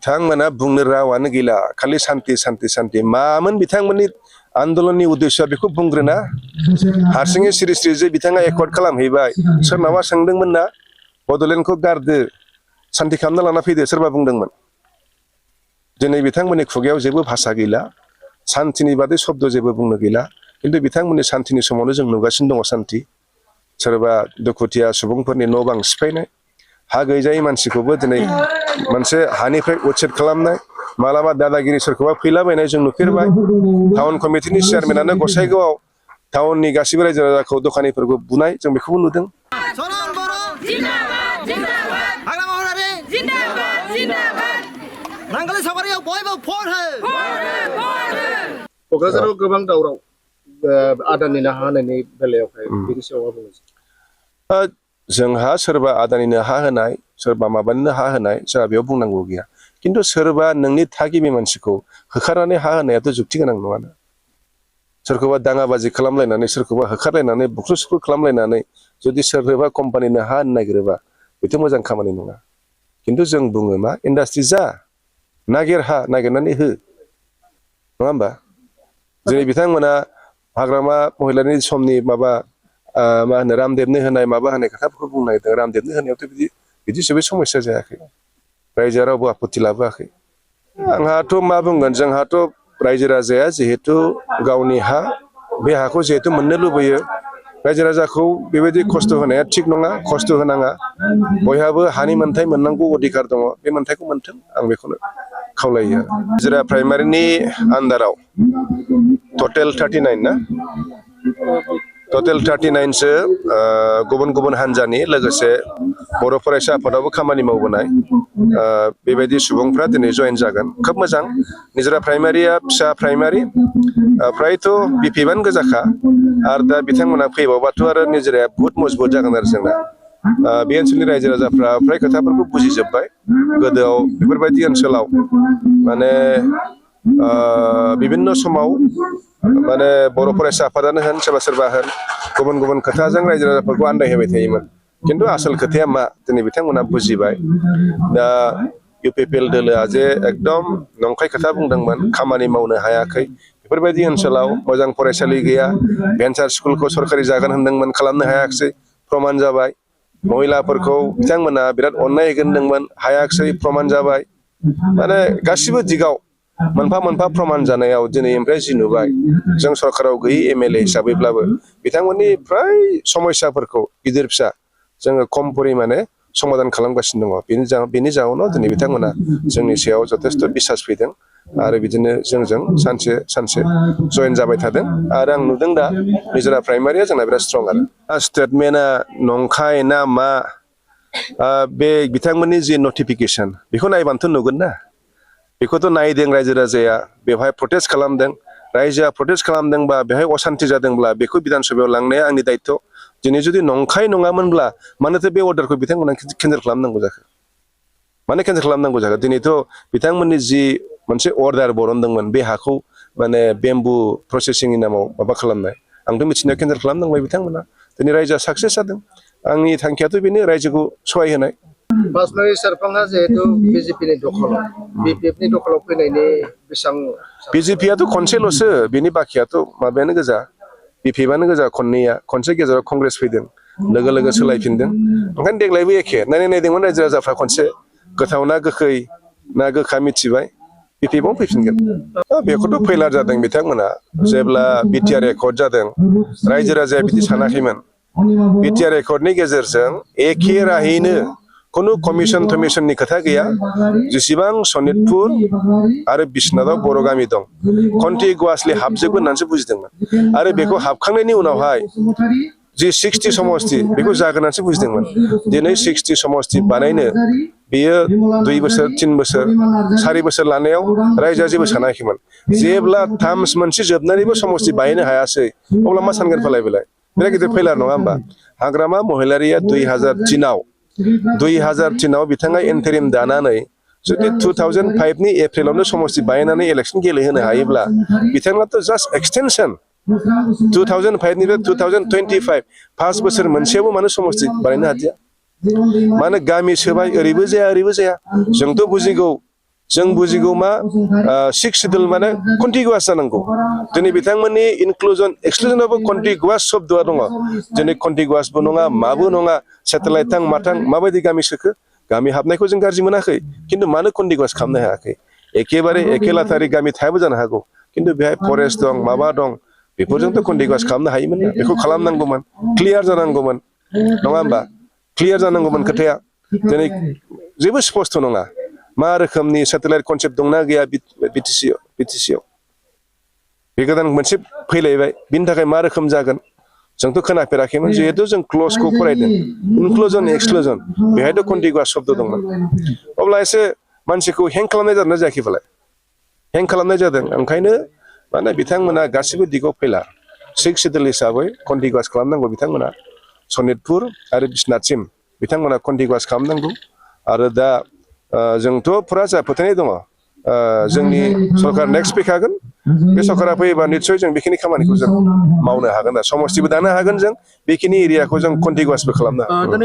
बिथांमोना बुंनो रावानो गैला खालि शान्ति शान्ति शान्ति मामोन बिथांमोननि आन्दोलननि उद्देश्यआ बेखौ बुंग्रोना हारसिङै सिरि सिरि जे बिथाङा एकर्ड खालामहैबाय सोरनावबा सोंदोंमोन ना बड'लेण्डखौ गारदो शान्ति खालामना लाना फैदो सोरबा बुंदोंमोन दिनै बिथांमोननि खुगायाव जेबो भाषा गैला शान्तिनि बादै शब्द जेबो बुंनो गैला खिन्थु बिथांमोननि शान्तिनि समावनो जों नुगासिनो दङ शान्ति सोरबा दुखुथिया सुबुंफोरनि न' बां सिफायनाय हा गैजायै मानसिखौबो दिनै मोनसे हानिफ्राय उच्छेद खालामनाय मालाबा दादागिरि सोरखौबा फैलाबायनाय जों नुफेरबाय टाउन कमिटिनि चेयारमेनानो गसाइगावआव टाउननि गासिबो रायजो राजाखौ दखानिफोरखौ बुनाय जों बेखौबो नुदों क'क्राझाराव गोबां दावराव आदानिनो हा होनायनि बेलायावहाय बेनि सायाव मा बुङो जोंहा सोरबा आदानिनो हा होनाय सोरबा माबानिनो हा होनाय जोंहा बेयाव बुंनांगौ गैया खिन्थु सोरबा नोंनि थागिबि मानसिखौ होखारनानै हा होनायाथ' जुक्ति गोनां नङाना सोरखौबा दाङाबाजि खालामलायनानै सोरखौबा होखारलायनानै बुख्रु सुख्रु खालामलायनानै जुदि सोरबा कम्पानिनो हा होनो नागिरोबा बेथ' मोजां खामानि नङा खिन्थु जों बुङो मा इन्डास्ट्रि जा नागिर हा नागिरनानै हो नङा होमबा दिनै बिथांमोना हाग्रामा महिलानि समनि माबा मा होनो रामदेबनो होनाय माबा होनाय खोथाफोरखौ बुंनो नागिरदों रामदेबनो होनायावथ' बिदि जेबो समस्या जायाखै रायजोआ रावबो आपत्ति लाबोआखै आंहाथ' मा बुंगोन जोंहाथ' रायजो राजाया जिहेतु गावनि हा बे हाखौ जिहेतु मोननो लुबैयो रायजो राजाखौ बेबायदि खस्थ' होनाया थिग नङा खस्थ' होनाङा बयहाबो हानि मोन्थाय मोननांगौ अधिकार दङ बे मोन्थायखौ मोन्थों आं बेखौनो खावलायो जिरा प्राइमारिनि आन्दाराव टटेल 39 ना टटेल 39सो गुबुन गुबुन हान्जानि लोगोसे बर' फरायसा आफादावबो खामानि मावबोनाय बेबायदि सुबुंफ्रा दिनै जयेन जागोन खोब मोजां निजरा प्राइमारिया फिसा प्राइमारि फ्रायथ' बिपिबान गोजाखा आरो दा बिथांमोना फैबावबाथ' आरो निजराया बुहुत मजबुत जागोन आरो जोंना बे ओनसोलनि रायजो राजाफ्रा फ्राय खोथाफोरखौ बुजिजोब्बाय गोदोआव बेफोरबायदि ओनसोलाव माने विभिन्न समाव माने बर' फरायसा आफादानो होन सोरबा सोरबा होन गुबुन गुबुन खोथाजों रायजो राजाफोरखौ आन्दायहोबाय थायोमोन खिन्थु आसल खोथाया मा दिनै बिथांमोना बुजिबाय दा इउपिपिएल दोलोआ जे एकदम नंखाय खोथा बुंदोंमोन खामानि मावनो हायाखै बेफोरबायदि ओनसोलाव मोजां फरायसालि गैया भेन्सार स्कुलखौ सरकारि जागोन होनदोंमोन खालामनो हायाखिसै प्रमान जाबाय महिलाफोरखौ बिथांमोना बिराद अननाय होगोन होनदोंमोन हायाखिसै प्रमान जाबाय माने गासिबो दिगाव मोनफा मोनफा प्रमान जानायाव दिनै ओमफ्राय जि नुबाय जों सरकाराव गैयै एमएलए हिसाबैब्लाबो बिथांमोननि फ्राय समस्याफोरखौ गिदिर फिसा जोङो खम परिमाणे समाधान खालामगासिनो दङ बेनि जाहोनाव दिनै बिथांमोना जोंनि सायाव जथेस्थ' बिसास फैदों आरो बिदिनो जोंजों सानसे सानसे जयेन जाबाय थादों आरो आं नुदों दा निजरा प्राइमारिया जोंना बिराद स्ट्रं आरो स्टेटमेन्टआ नंखाय ना मा बे बिथांमोननि जि नटिफिकेसन बेखौ नायबानोथ' नुगोन ना बेखौथ' नायदों रायजो राजाया बेवहाय प्रटेस्ट खालामदों रायजोआ प्रटेस्ट खालामदोंबा बेवहाय असान्ति जादोंब्ला बेखौ बिधान सभायाव लांनाया आंनि दायित्व दिनै जुदि नंखाय नङामोनब्ला मानोथो बे अर्डारखौ बिथांमोना केन्सेल खालामनांगौ जाखो मानो केन्सेल खालामनांगौ जाखो दिनैथ' बिथांमोननि जि मोनसे अर्डार बरनदोंमोन बे हाखौ माने बेम्बु प्रसेसिंनि नामाव माबा खालामनाय आंथ' मिथिनायाव केन्सेल खालामनांबाय बिथांमोना दिनै रायजोआ साक्सेस जादों आंनि थांखियाथ' बेनो रायजोखौ सहाय होनाय बासमती सेरफाङा जिहेतु बिजेपिनि दखलाव बिपिएफनि दखलाव फैनायनि बेसेबां बिजेपियाथ' खनसेल'सो बेनि बाखियाथ' माबायानो गोजा बिपिएफआनो गोजा खननैया खनसे गेजेराव कंग्रेस फैदों लोगो लोगो सोलायफिनदों ओंखायनो देग्लायबो एखे नायदोंमोन रायजो राजाफ्रा खनसे गोथाव ना गोखै ना गोखा मिथिबाय बिपिएफआव फैफिनगोन बेखौथ' फैलार जादों बिथांमोना जेब्ला बिटिआर एकर्ड जादों रायजो राजाया बिदि सानाखैमोन बिटिआर एकर्डनि गेजेरजों एखे राहैनो खुनु कमिसन थमिसननि खोथा गैया जेसेबां सनितपुर आरो बिश्वनाथाव बर' गामि दं खन्थि गुवासलि हाबजोबगोन होननानैसो बुजिदोंमोन आरो बेखौ हाबखांनायनि उनावहाय जि 60 समस्ति बेखौ जागोन होननानैसो बुजिदोंमोन दिनै 60 समस्ति बानायनो बेयो 2 बोसोर 3 बोसोर 4 बोसोर लानायाव रायजोआ जेबो सानाखैमोन जेब्ला टार्म्स मोनसे जोबनानैबो समस्ति बानायनो हायासै अब्ला मा सानगोन फालाय बेलाय बिराद गिदिर फैलार नङा होमबा हाग्रामा महिलारिया 2003आव बिथाङा इन्टारिम दानानै जुदि 2005 नि एप्रिलावनो समस्ति बानायनानै इलेक्सन गेलेहोनो हायोब्ला बिथाङाथ' जास्ट एक्सटेनसन 2005 निफ्राय 2025 5 बोसोर मोनसेयावबो मानो समस्ति बानायनो हादिया मानो गामि सोबाय ओरैबो जाया जोंथ' बुजिगौ जों बुजिगौ मा सिक्स सिडुल माने कन्टिगुवास जानांगौ दिनै बिथांमोननि इनक्लुजन एक्सक्लुजनावबो कन्टिगुवास शब्दआ दङ दिनै कन्टिगुवासबो नङा माबो नङा सेटेलाइट थां माथां माबायदि गामि सोखो गामि हाबनायखौ जों गाज्रि मोनाखै खिन्थु मानो कन्टिगुवास खालामनो हायाखै एखेबारे एखे लाथारि गामि थायाबो जानो हागौ खिन्थु बेहाय फरेस्ट दं माबा दं बेफोरजोंथ' कन्टिगुवास खालामनो हायोमोन ना बेखौ खालामनांगौमोन क्लियार जानांगौमोन नङा होमबा क्लियार जानांगौमोन खोथाया दिनै जेबो स्पष्ट नङा मा रोखोमनि सेटेलाइट कनसेप्ट दंना गैया बिटिसिआव बे गोदान मोनसे फैलायबाय बिनि थाखाय मा रोखोम जागोन जोंथ' खोनाफेराखैमोन जिहेतु जों क्लजखौ फरायदों इनक्लुजन एक्सक्लुजन बेहायथ' कन्टिगुवास शब्द दंमोन अब्ला एसे मानसिखौ हें खालामनाय जादोंना जायाखै फालाय हें खालामनाय जादों ओंखायनो माने बिथांमोना गासिबो दिगाव फैला सिक्स सिडुल हिसाबै कन्टिगुवास खालामनांगौ बिथांमोना सनितपुर आरो बिश्वनाथसिम बिथांमोना कन्टिगुवास खालामनांगौ आरो दा जोंथ' फुरा जा फोथायनाय दङ जोंनि सरकार नेक्स्ट फैखागोन बे सरकारा फैयोबा निस्सय जों बेखिनि खामानिखौ जों मावनो हागोन समस्थिबो दानो हागोन जों बेखिनि एरियाखौ जों कन्टिगुवासबो खालामनो हागोन